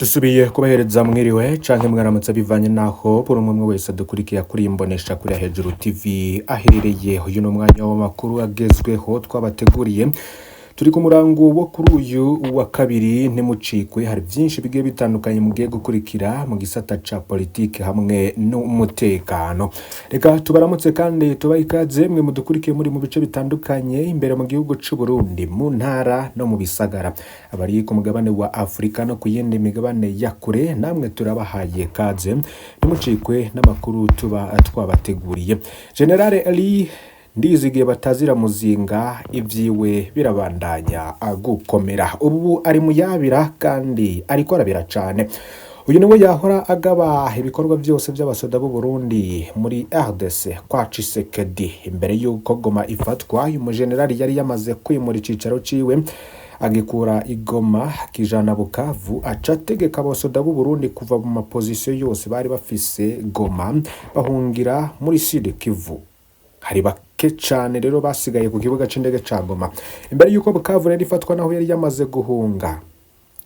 Dusubiye kubahereza mwiriwe canke mwaramutse bivanye naho buri umwe wese adukurikiye kuri imbonesha kuri hejuru TV aherereye. Uyu ni umwanya w'amakuru agezweho twabateguriye. Turi ku murango wo kuri uyu wa kabiri, ntimucikwe, hari byinshi bigiye bitandukanye mugiye gukurikira mu gisata ca politike hamwe n'umutekano. Reka tubaramutse kandi tubahe ikaze mwe mudukurikiye muri mu bice bitandukanye imbere mu gihugu c'u Burundi, mu ntara no mu bisagara, abari ku mugabane wa Afurika no ku yindi migabane ya kure, namwe turabahaye kaze, ntimucikwe n'amakuru tuba twabateguriye. General Eli Ndizigiye batazira Muzinga, ivyiwe birabandanya gukomera. Ubu ari muyabira kandi ariko arabira cane. Uyu niwe yahora agaba ibikorwa byose by'abasoda b'u Burundi muri RDC kwa Tshisekedi. Imbere y'uko Goma ifatwa, uyu mujenerali yari yamaze kwimura icicaro ciwe, agikura i Goma akijana Bukavu, aca ategeka abasoda b'u Burundi kuva mu mapozisiyo yose bari bafise Goma, bahungira muri Sud Kivu. Hari bake cane rero basigaye ku kibuga c'indege ca Goma. Imbere y'uko Bukavu rero ifatwa, naho yari yamaze guhunga.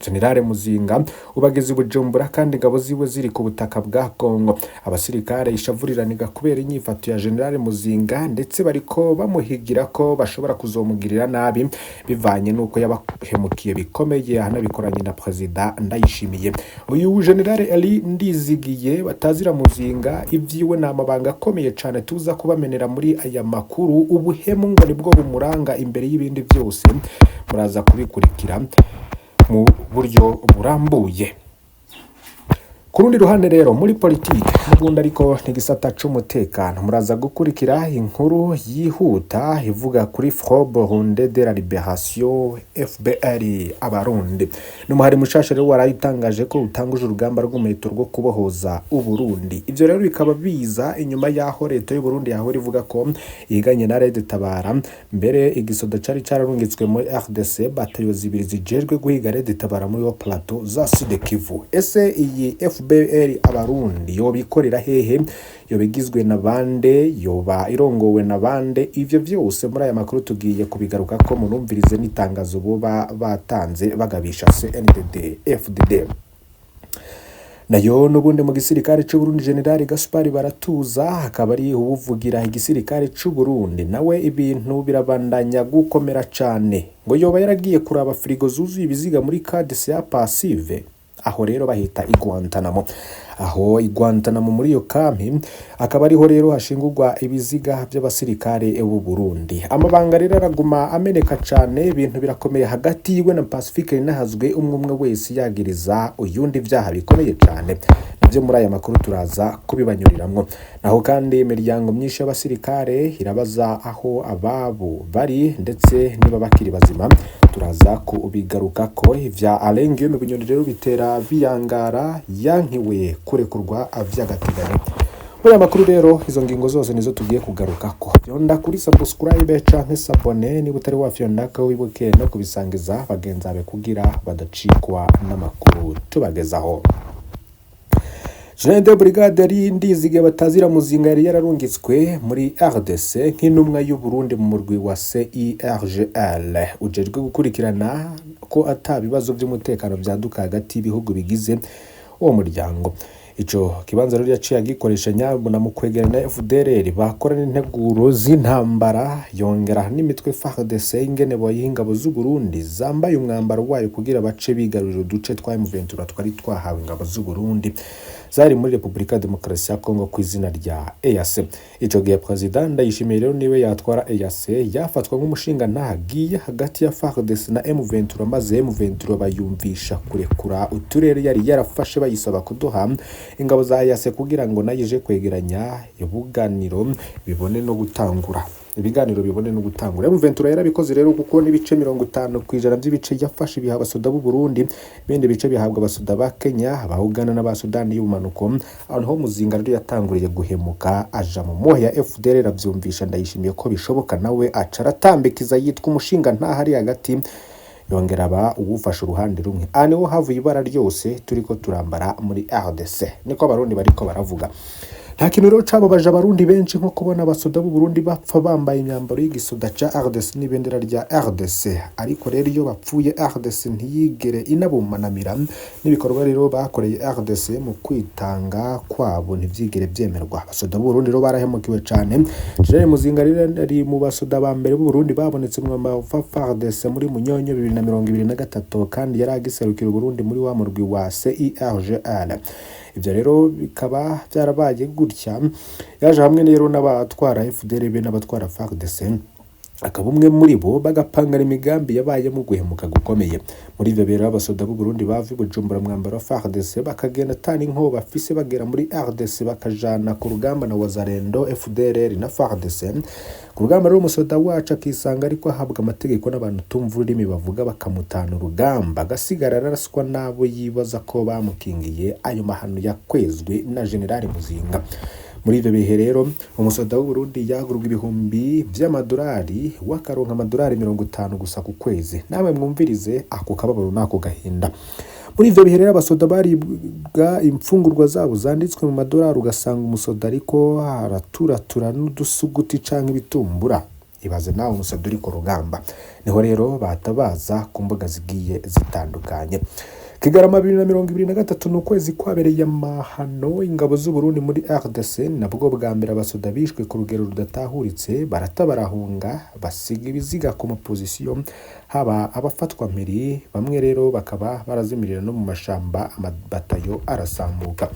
Generale Muzinga ubageze i Bujumbura kandi ingabo ziwe ziri ku butaka bwa Kongo. Abasirikare ishavuriraniga kubera inyifato ya Generale Muzinga, ndetse bariko bamuhigira ko bashobora kuzomugirira nabi bivanye n'uko yabahemukiye bikomeye, anabikoranye na Perezida Ndayishimiye. Uyu Generale Eli Ndizigiye batazira Muzinga, ivyiwe ni amabanga akomeye cane tuza kubamenera muri aya makuru. Ubuhemu ngo nibwo bumuranga imbere y'ibindi byose, muraza kubikurikira mu buryo burambuye. Ku rundi ruhande rero, muri politike n'ubundi ariko n'igisata c'umutekano, muraza gukurikira inkuru yihuta ivuga kuri Front Burundais de la Libération, FBL Abarundi. N'umuhari mushasha rero warayitangaje ko utanguje urugamba rw'umuheto rwo kubohoza Uburundi. Ivyo rero bikaba biza inyuma y'aho leta y'u Burundi yahora ivuga ko yiganye na Red Tabara. Mbere igisoda cari cararungitswe muri RDC, batayo zibiri zijejwe guhiga Red Tabara muri plateau za Sud Kivu. Ese iyi FBL Abarundi yoba ikorera hehe? Yoba igizwe na bande? Yoba irongowe na bande? Ivyo vyose muri aya makuru tugiye kubigarukako, munumvirize n'itangazo boba batanze bagabisha CNDD FDD. Nayo n'ubundi mu gisirikare c'u Burundi, General Gaspard Baratuza akaba ari uwuvugira igisirikare c'u Burundi, nawe ibintu birabandanya gukomera cane. Ngo yoba yaragiye kuraba frigo zuzuye ibiziga muri KDCA Passive, aho rero bahita i Guantanamo. Aho i Guantanamo muri iyo kampi akaba ariho rero hashingurwa ibiziga by'abasirikare b'u Burundi. Amabanga rero araguma ameneka cane, ibintu birakomeye hagati yiwe na Pacifique Ninahazwe, umwe umwe wese yagiriza uyundi ivyaha bikomeye cane. Navyo muri aya makuru turaza kubibanyuriramwo. Naho kandi imiryango myinshi y'abasirikare irabaza aho ababo bari, ndetse niba bakiri bazima, turaza kubigarukako. Ivya Alain Guillaume Bunyoni rero bitera biyangara, yankiwe kurekurwa vy'agateganyo. Muri aya makuru rero izo ngingo zose nizo tugiye kugarukako. Fyonda kuri subscribe canke s'abonner niba utari wafyondako, wibuke no kubisangiza bagenzi bawe kugira badacikwa n'amakuru tubagezaho. General de Brigade Ndizige batazira Muzinga yari yararungitswe muri RDC nk'intumwa y'u Burundi mu murwi wa CIRGL ujejwe gukurikirana ko ata bibazo by'umutekano byaduka hagati y'ibihugu bigize uwo muryango. Ico kibanza rero yaciye agikoresha nyabuna mu kwegeranya FDLR bakora n'integuro z'intambara, yongera n'imitwe FARDC ingene boyiha ingabo z'u Burundi zambaye umwambaro wayo kugira bace bigarurira uduce twa M23 twari twahawe ingabo z'u Burundi zari muri Repubulika ya Demokarasi ya Kongo ku izina rya EAC. Ico gihe Perezida Ndayishimiye rero niwe yatwara EAC, yafatwa nk'umushinga ntagiye hagati ya FARDC na M23, maze M23 bayumvisha kurekura uturere yari yarafashe, bayisaba kuduha ingabo za EAC kugira ngo nayo ije kwegeranya ibiganiro bibone no gutangura, ibiganiro bibone no gutangura. M23 yarabikoze rero, kuko n'ibice 50% by'ibice yafashe biha abasoda b'u Burundi, ibindi bice bihabwa abasoda ba Kenya, aba Uganda n'aba Sudani y'ubumanuko. Aho niho Muzinga rero yatanguriye guhemuka, aja mu mohe ya FDLR, avyumvisha Ndayishimiye ko bishoboka, nawe aca aratambikiza yitwa umushinga ntahari hagati, yongera aba uwufashe uruhande rumwe. Aha niho havuye ibara ryose turiko turambara muri RDC, niko Abarundi bariko baravuga. Nta kintu rero cababaje Abarundi benshi nko kubona abasoda b'u Burundi bapfa bambaye imyambaro y'igisoda ca RDC n'ibendera rya RDC. Ariko rero iyo bapfuye, RDC ntiyigere inabumanamira, n'ibikorwa rero bakoreye RDC mu kwitanga kwabo ntivyigere vyemerwa. Abasoda b'u Burundi rero barahemukiwe cane. General Muzinga rero ari mu basoda ba mbere b'u Burundi babonetse mu mwambaro wa FARDC muri Munyonyo 2023, kandi yari agiserukira Uburundi muri wa murwi wa CIRGL. Ivyo rero bikaba vyarabaye gutya: yaje hamwe rero n'abatwara FDLB n'abatwara FARDC, akaba umwe muri bo, bagapangana imigambi yabayemo guhemuka gukomeye. Muri ivyo rero, abasoda b'u Burundi bava i Bujumbura mwambaro wa FARDC, bakagenda atana inkoho bafise, bagera muri RDC bakajana ku rugamba na Wazalendo, FDLR na FARDC. Ku rugamba rero, umusoda wacu akisanga ariko ahabwa amategeko n'abantu tumva ururimi bavuga, bakamutana urugamba, agasigara araraswa n'abo yibaza ko bamukingiye. Ayo mahano yakwezwe na General Muzinga. Muri ivyo bihe rero, umusoda w'u Burundi yagurwa ibihumbi vy'amadolari, wakaronka amadolari 50 gusa ku kwezi. Nawe mwumvirize ako kababaro n'ako gahinda. Muri ivyo bihe rero, abasoda baribwa imfungurwa zabo zanditswe mu madolari, ugasanga umusoda ariko araturatura n'udusuguti canke ibitumbura. Ibaze nawe umusoda uri ku rugamba. Niho rero batabaza ku mbuga zigiye zitandukanye. Kigarama 2023 ni ukwezi kwabereye amahano ingabo z'u Burundi muri RDC. Nabwo bwa mbere abasoda bishwe ku rugero rudatahuritse, barata barahunga, basiga ibiziga ku mapozisiyo, haba abafatwa mpiri, bamwe rero bakaba barazimirira no mu mashamba, amabatayo arasambuka.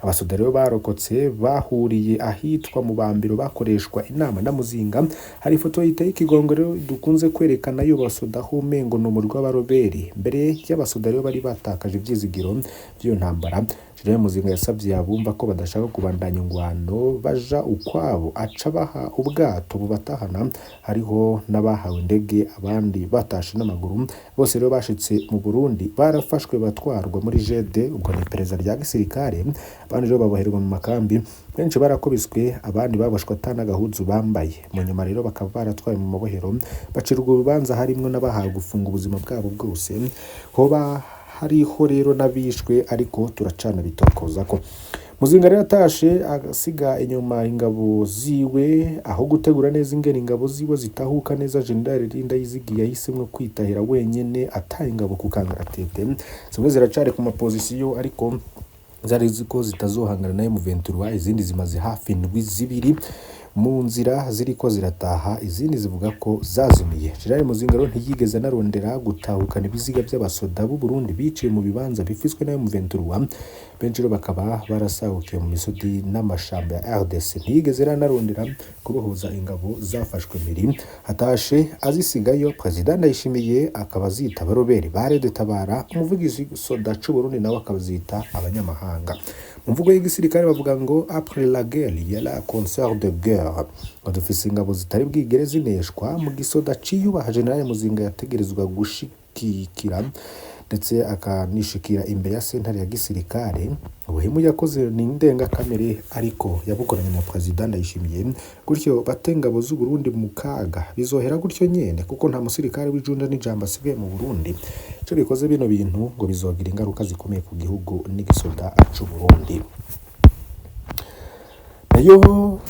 Abasoda rero barokotse bahuriye ahitwa mu Bambiro, bakoreshwa inama na Muzinga. Hari ifoto iteye ikigongo rero dukunze kwerekana yo basoda aho umengo ni umurwi w'abaroberi. Mbere y'abasoda rero bari batakaje ivyizigiro vy'iyo ntambara, General Muzinga yasavye abumva ko badashaka kubandanya ingwano baja ukwabo, aca baha ubwato bubatahana. Hariho n'abahawe indege, abandi batashe n'amaguru. Bose rero bashitse mu Burundi barafashwe, batwarwa muri GD, ubwo ni iperereza rya gisirikare. Abandi rero baboherwa mu makambi, benshi barakubiswe, abandi baboshwe ata n'agahuzu bambaye. Mu nyuma rero bakaba baratwaye mu mabohero, bacirwa urubanza, harimwo n'abahawe gufunga ubuzima bwabo bwose. Hoba hariho rero n'abishwe, ariko turacana bitokoza ko Muzinga rero atashe agasiga inyuma ingabo ziwe. Aho gutegura neza ingene ingabo ziwe zitahuka neza, General Ndayizigiye yahisemwo kwitahira wenyene, ataye ingabo ku kangaratete. Zimwe ziracari ku mapozisiyo, ariko zari ziko zitazohangana na M23. Izindi zimaze hafi indwi 2 mu nzira ziriko zirataha, izindi zivuga ko zazimiye. General Muzinga rero ntiyigeze anarondera gutahukana ibiziga by'abasoda b'u Burundi biciye mu bibanza bifiswe na M23, benshi rero bakaba barasahukiye mu misozi n'amashamba ya RDC. Ntiyigeze rero anarondera kubohoza ingabo zafashwe mpiri, atashe azisigayo. Perezida Ndayishimiye akaba azita abaroberi ba RED Tabara, umuvugizi soda c'u Burundi nawe akabazita abanyamahanga. Mu mvugo y'igisirikare bavuga ngo "après la guerre il y a la concert de guerre", ngo dufise ingabo zitari bwigere zineshwa mu gisoda ciyubaha. General Muzinga yategerezwa gushikikira ndetse akanishikira imbere ya sentare ya gisirikare. Ubuhemu yakoze ni indengakamere, ariko yabukoranye na Perezida Ndayishimiye, gutyo bate ingabo z'u Burundi mu kaga. Bizohera gutyo nyene, kuko nta musirikare w'ijunda n'ijambo asigaye mu Burundi. Ico bikoze, bino bintu ngo bizogira ingaruka zikomeye ku gihugu n'igisoda c'u Burundi. Nayo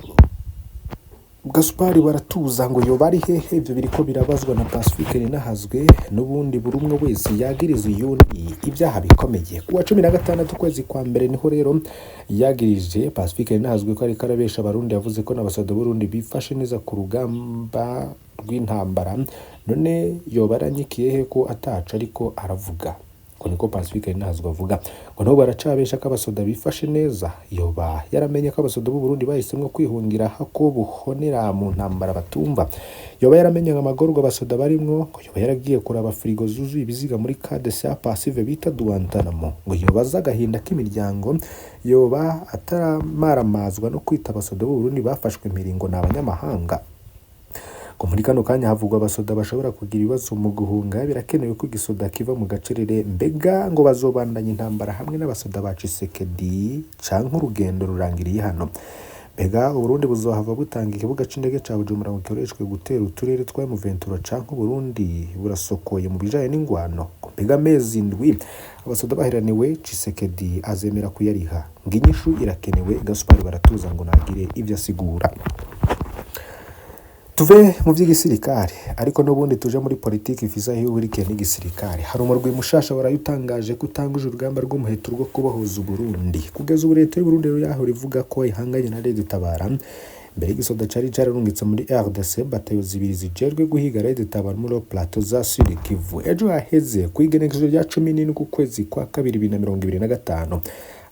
Gaspari baratuza ngo yoba ari hehe? Ivyo biriko birabazwa na Pacifique Ninahazwe. N'ubundi buri umwe wese yagiriza uyundi ibyaha bikomeye. Kuwa 16 ukwezi kwa mbere niho rero yagirije Pacifique Ninahazwe ko ariko arabesha Abarundi. Yavuze ko n'abasoda b'Uburundi bifashe neza ku rugamba rw'intambara. None yoba aranyikiye he ko ataco ariko aravuga? Ngo niko Pacifique Ninahazwe avuga, ngo nabo baracabesha ko abasoda bifashe neza. Yoba yaramenye ko abasoda b'u Burundi bahisemwo kwihungira hako buhonera mu ntambara batumva? Yoba yaramenye ngo amagorwa abasoda barimwo? Ngo yoba yaragiye kuraba firigo zuzuye ibiziga muri camp de passive bita Guantanamo? Ngo yoba azi agahinda k'imiryango? Yoba ataramaramazwa no kwita abasoda b'u Burundi bafashwe imiringo ni abanyamahanga? Ngo muri kano kanya havugwa abasoda bashobora kugira ibibazo mu guhunga. Birakenewe ko igisoda kiva mu gacerere. Mbega ngo bazobandanya intambara hamwe n'abasoda ba Tshisekedi, canke urugendo rurangiriye hano? Mbega Uburundi buzohava butanga ikibuga c'indege ca Bujumbura ngo gikoreshwe gutera uturere twa M23, canke Uburundi burasokoye mu bijanye n'ingwano? Ngo Mbega amezi 7 abasoda baheraniwe, Tshisekedi azemera kuyariha? Ngo inyishu irakenewe. Gaspard Baratuza ngo nagire ivyo asigura. Tuve mu vy'igisirikare, ariko n'ubundi tuje muri politiki ifise aho ihurikiye n'igisirikare. Hari umurwi mushasha waraye utangaje ko utanguje urugamba rw'umuheto rwo kubohoza Uburundi. Kugeza ubu leta y'Uburundi rero yahora ivuga ko ihanganye na Red Tabara. Mbere y'igisoda cari cararungitse muri RDC batayo 2 zijejwe guhiga Red Tabara muri plateau za Sud Kivu. Ejo haheze kw'igenekerezo rya 17 ukwezi kwa kabiri 2025,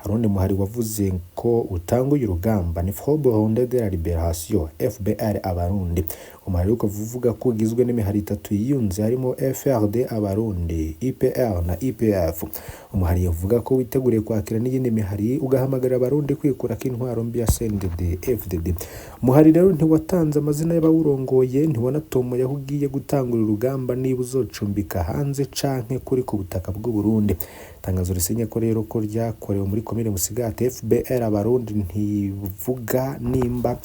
Arundi muhari wavuze ko utanguye urugamba ni Front Burundais de la Libération, FBR Abarundi. Umuhari ukaba uvuga ko ugizwe n'imihari itatu yiyunze, harimo FRD Abarundi, IPR na IPF. Umuhari uvuga ko witeguriye kwakira n'iyindi mihari, ugahamagarira Abarundi kwikurako intwaro mbi ya CNDD FDD. Umuhari rero ntiwatanze amazina y'abawurongoye, ntiwanatomoye aho ugiye gutangura urugamba, niba uzocumbika hanze canke kuri ku butaka bw'u Burundi. Itangazo risinye ko rero ko ryakorewe muri komine Musigati, FBR Abarundi ntivuga nimba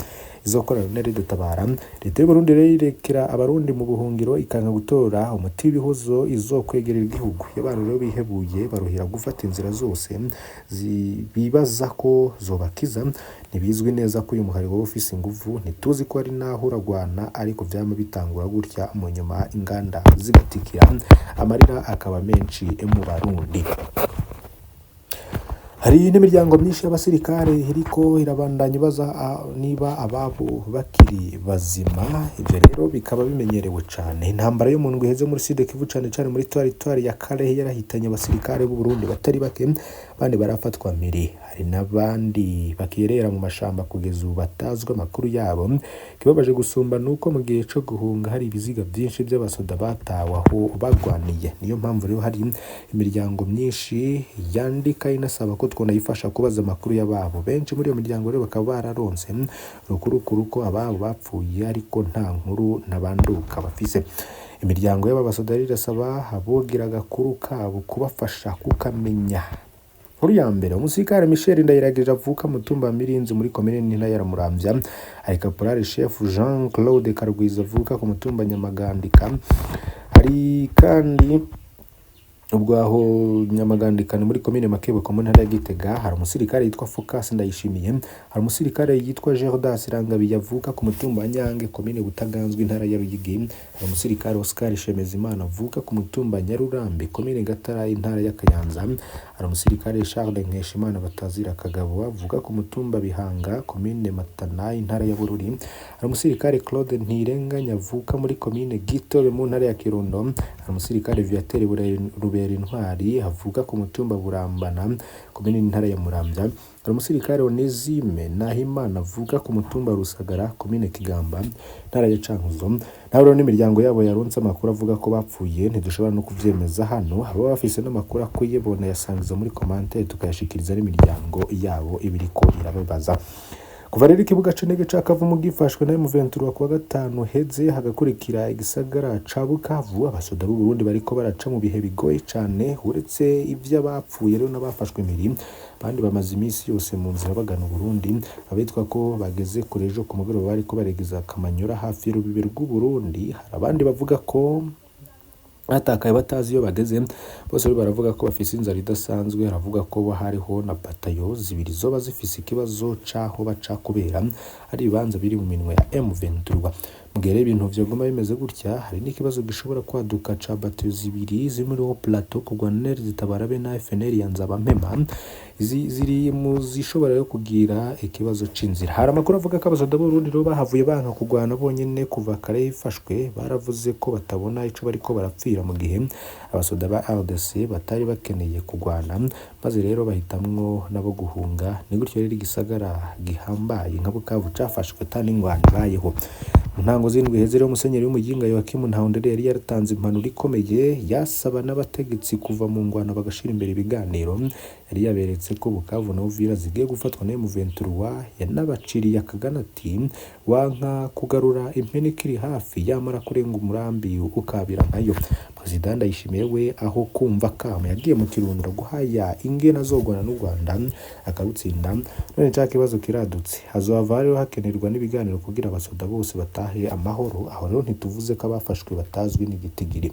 izokorana na Red Tabara. Leta y'u Burundi rero irekera Abarundi mu buhungiro, ikanka gutora umuti w'ibihozo izokwegerera igihugu. Iyo abantu rero bihebuye, baruhira gufata inzira zose bibaza ko zobakiza. Ntibizwi neza ko uyu muhari woba ufise inguvu, ntituzi ko ari naho uragwana, ariko vyama bitangura gutya, mu nyuma inganda zigatikira, amarira akaba menshi mu Barundi. Hari n'imiryango myinshi y'abasirikare iriko irabandanya ibaza niba ababo bakiri bazima. Ivyo rero bikaba bimenyerewe cane. Intambara yo mu ndwi iheze muri Sud Kivu, cane cane muri teritwari ya Kalehe, yarahitanye abasirikare b'u Burundi batari bake, abandi barafatwa mpiri. Hari n'abandi bakirera mu mashamba kugeza ubu batazwi amakuru yabo. Ikibabaje gusumba nuko mu gihe co guhunga hari ibiziga vyinshi vy'abasoda batawe aho bagwaniye. Niyo mpamvu rero hari imiryango myinshi yandika inasaba ko twonayifasha kubaza amakuru y'ababo. Benshi muri iyo miryango rero bakaba bararonse rukurukuru ko ababo bapfuye, ariko nta nkuru ntabanduka bafise. Imiryango y'aba basoda rero irasaba abogira agakuru kabo kubafasha kukamenya. Nkuru ya mbere, umusirikare Michel Ndayiragije avuka mu mutumba wa Mirinzi muri komine n'intara ya Muramvya, hari Caporal Chef Jean Claude Karugwiza avuka ku mutumba Nyamagandika. Hari kandi ubwo aho Nyamagandika ni muri komine Makebuko mu ntara ya Gitega. Hari umusirikare yitwa Focus Ndayishimiye, hari umusirikare yitwa Gerdas Rangabiye avuka ku mutumba wa Nyange, komine Butaganzwa, intara ya Ruyigi. Hari umusirikare Oscar Shemezimana avuka ku mutumba Nyarurambi, komine Gatara, intara ya Kayanza. Hari umusirikare Charles Nkeshimana batazira Kagabo avuka ku mutumba Bihanga, komine Matana, intara ya Bururi. Hari umusirikare Claude Ntirenganya avuka muri komine Gitobe mu ntara ya Kirundo. Hari umusirikare Viateur Rubera Intwari avuka ku mutumba Burambana, komine n'intara ya Muramvya. Hari umusirikare Onesime Nahimana avuka ku mutumba Rusagara, komine Kigamba, intara ya Cankuzo. Naho rero n'imiryango yabo yaronse amakuru avuga ko bapfuye, ntidushobora no kuvyemeza hano. Abo bafise n'amakuru akwiye bonayasangiza muri commentaire, tukayashikiriza n'imiryango yabo ibiriko irababaza. Kuva rero ikibuga c'indege ca Kavumu gifashwe na M23 kuwa gatanu heze, hagakurikira igisagara ca Bukavu, abasoda b'u Burundi bariko baraca mu bihe bigoye cane. Uretse ivy'abapfuye rero n'abafashwe impiri, abandi bamaze iminsi yose mu nzira bagana Uburundi. Abitwa ko bageze kure, ejo ku mugoroba bariko baregeza Kamanyora hafi y'urubibe rw'u Burundi. Hari abandi bavuga ko batakaye batazi iyo bageze. Bose rero baravuga ko bafise inzara idasanzwe. Haravuga ko hariho na batayo 2 zoba zifise ikibazo c'aho baca kubera ari ibibanza biri mu minwe ya M23. Mu gihe rero ibintu vyoguma bimeze gutya, hari n'ikibazo gishobora kwaduka ca batayo 2 ziri muri haut plateau kurwana zitabara be na FNL ya Nzabampema. Izi ziri mu zishobora rero kugira ikibazo c'inzira. Hari amakuru avuga ko abasoda b'Uburundi rero bahavuye banka kurwana bonyene. Kuva kare ifashwe, baravuze ko batabona ico bariko barapfira mu gihe abasoda ba RDC batari bakeneye kurwana, maze rero bahitamwo nabo guhunga. Ni gutyo rero igisagara gihambaye nka Bukavu cafashwe ata n'ingwano ibayeho. Mu ntango z'indwi iheze rero, Musenyeri w'Umuyinga Yohakimu Ntahondereye yari yaratanze impanuro ikomeye, yasaba n'abategetsi kuva mu ngwano bagashira imbere ibiganiro. Yari yaberetse ko Bukavu na Uvira zigiye gufatwa na M23. Yanabaciriye akagana ati: "Wanka kugarura impene ikiri hafi, yamara kurenga umurambi ukabira nkayo." Perezida Ndayishimiye we, aho kumva kamo, yagiye mu Kirundo guhaya ingene azogwana n'u Rwanda akarutsinda. None ca kibazo kiradutse, hazohava rero hakenerwa n'ibiganiro kugira abasoda bose batahe amahoro. Aho rero ntituvuze ko abafashwe batazwi n'igitigiri.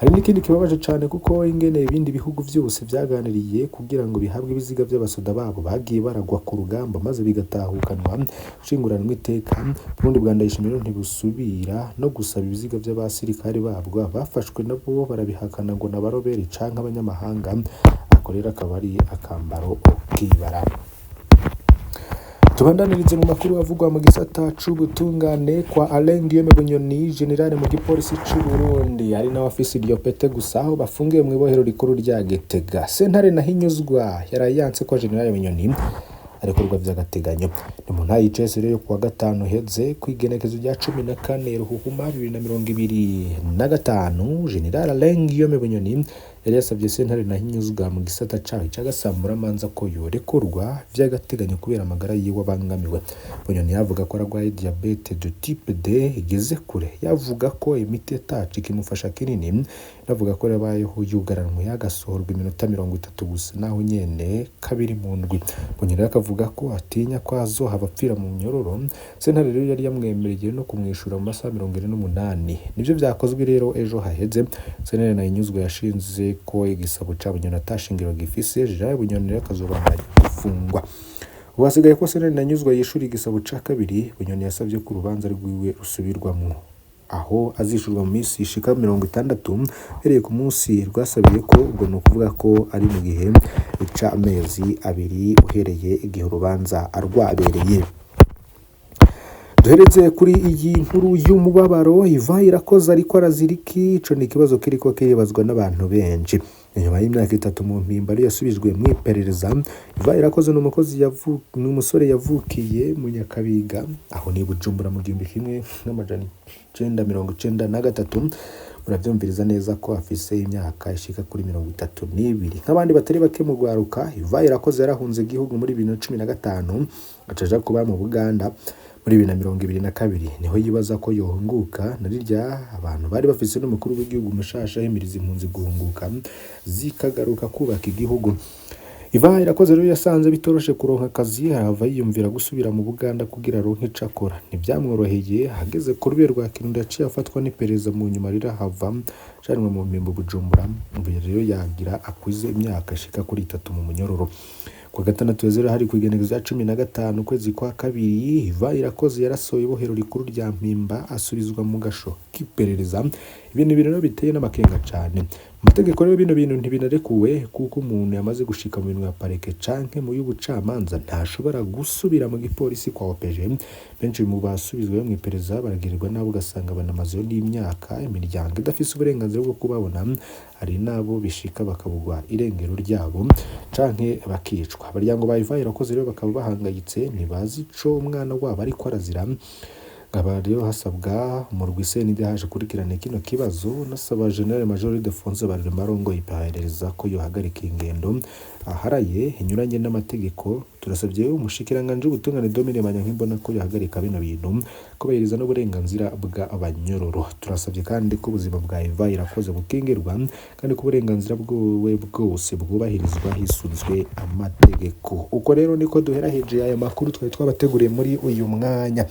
Hari n'ikindi kibabaje cane, kuko ingene ibindi bihugu vyose vyaganiriye kugira ngo bihabwe ibiziga vy'abasoda babo bagiye baragwa ku rugamba maze bigatahukanwa gushinguranwa iteka, Burundi bwa Ndayishimiye ntibusubira no gusaba ibiziga vy'abasirikare babwo bafashwe, nabo barabihakana ngo n'abaroberi canke abanyamahanga. Ako rero akaba ari akambaro k'ibara. Tubandanirize mu makuru avugwa mu gisata c'ubutungane kwa Alain Guillaume Bunyoni, generale mu gipolisi c'u Burundi, ari nawe afise iryo pete gusa, aho bafungiwe mw'ibohero rikuru rya Gitega. Sentare Ntahinyuzwa yaraye yanse ko generale Bunyoni arekurwa vy'agateganyo. Ni mu ntahe y'icese rero kuwa gatanu heze, kw'igenekezo rya 14 Ruhuhuma 2025, general Alain Guillaume Bunyoni yari yasavye sentare Ntahinyuzwa mu gisata caho c'agasamburamanza ko yorekurwa vy'agateganyo kubera amagara yiwe abangamiwe. Bunyoni yavuga ko aragwaye diabète de type 2 igeze kure, yavuga ko imiti ataco ikimufasha kinini, navuga ko yabayeho yugaranwe agasohorwa iminota 30 gusa, naho nyene kabiri mu ndwi. Bunyoni rero akavuga ko atinya ko azohava apfira mu nyororo. Sentare rero yari yamwemereye no kumwishura mu masaha 48, nivyo vyakozwe rero ejo haheze. Sentare Ntahinyuzwa yashinze ko igisabo ca Bunyoni atashingiro gifise. General Bunyoni rero akazobandanya gufungwa. Ubu hasigaye ko sentare Ntahinyuzwa yishura igisabo ca kabiri Bunyoni yasavye ko urubanza rwiwe rusubirwamwo, aho azishurwa mu minsi ishika 60 uhereye ku munsi rwasabiye ko, ubwo ni ukuvuga ko ari mu gihe c'amezi 2 uhereye igihe urubanza rwabereye. Duhereze kuri iyi nkuru y'umubabaro. Ivan Irakoze ariko arazira iki? Ico ni ikibazo kiriko kiribazwa n'abantu benshi inyuma y'imyaka 3 mu Mpimba ariyo yasubijwe mu iperereza. Ivan Irakoze ni umukozi ni umusore yavukiye mu Nyakabiga, aho ni Bujumbura, mu 1993. Muravyumviriza neza ko afise imyaka ishika kuri 32. Nk'abandi batari bake mu rwaruka, Ivan Irakoze yarahunze igihugu muri 2015, aca aja kuba mu Buganda. Muri 2022 niho yibaza ko yohunguka, na rirya abantu bari bafise n'umukuru w'igihugu mushasha ahimiriza impunzi guhunguka zikagaruka kubaka igihugu. Ivan Irakoze rero yasanze bitoroshe kuronka akazi, arahava yiyumvira gusubira mu Buganda kugira aronke ico akora. Ntivyamworoheye, ageze ku rube rwa Kirundo yaciye afatwa n'iperereza, mu nyuma rirahava ajanwa mu Mpimba Bujumbura. Ubu rero yagira akuze imyaka ishika kuri 3 mu munyororo. Kuwa gatandatu rero, hari kw'igenekerezo rya 15 ukwezi kwa kabiri, Ivan Irakoze yarasohoye ibohero rikuru rya Mpimba, asubizwa mu gasho k'iperereza. Ibintu rero biteye n'amakenga cane. Mu mategeko rero bino bintu ntibinarekuwe, kuko umuntu yamaze gushika mu minwe ya pareke canke mu y'ubucamanza ntashobora gusubira mu gipolisi kwa OPG. Benshi mu basubizwayo mu iperereza baragirirwa nabi, ugasanga banamazeyo n'imyaka, imiryango idafise uburenganzira bwo kubabona. Hari n'abo bishika bakabugwa irengero ryabo canke bakicwa. Abaryango ba Ivan Irakoze rero bakaba bahangayitse, ntibazi ico umwana wabo ariko arazira. Nkaba rero hasabwa umurwi CNDH kurikirana kino kibazo, nasaba General Major Ildefonse Barurema arongoye iperereza ko yohagarika ingendo aharaye inyuranye n'amategeko. Turasabye umushikiranganji w'ubutungane Domine Banyankimbona ko yohagarika bino bintu, kubahiriza n'uburenganzira bw'abanyororo. Turasabye kandi ko ubuzima bwa Ivan Irakoze bukingirwa, kandi ko uburenganzira bwiwe bwose bwubahirizwa hisunzwe amategeko. Uko rero niko duheraheje aya makuru twari twabateguriye muri uyu mwanya.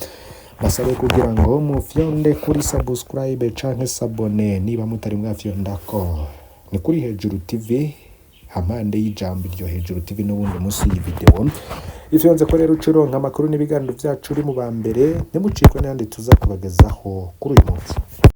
Basabe kugira ngo mufyonde kuri subscribe canke s'abonner niba mutari mwafyondako. Ni kuri Hejuru TV, hampande y'ijambo iryo Hejuru TV n'ubundi munsi y'iyi video ifyonze ko rero uca uronka amakuru n'ibiganiro vyacu uri mu ba mbere. Ntimucikwe n'ayandi tuza kubagezaho kuri uyu munsi.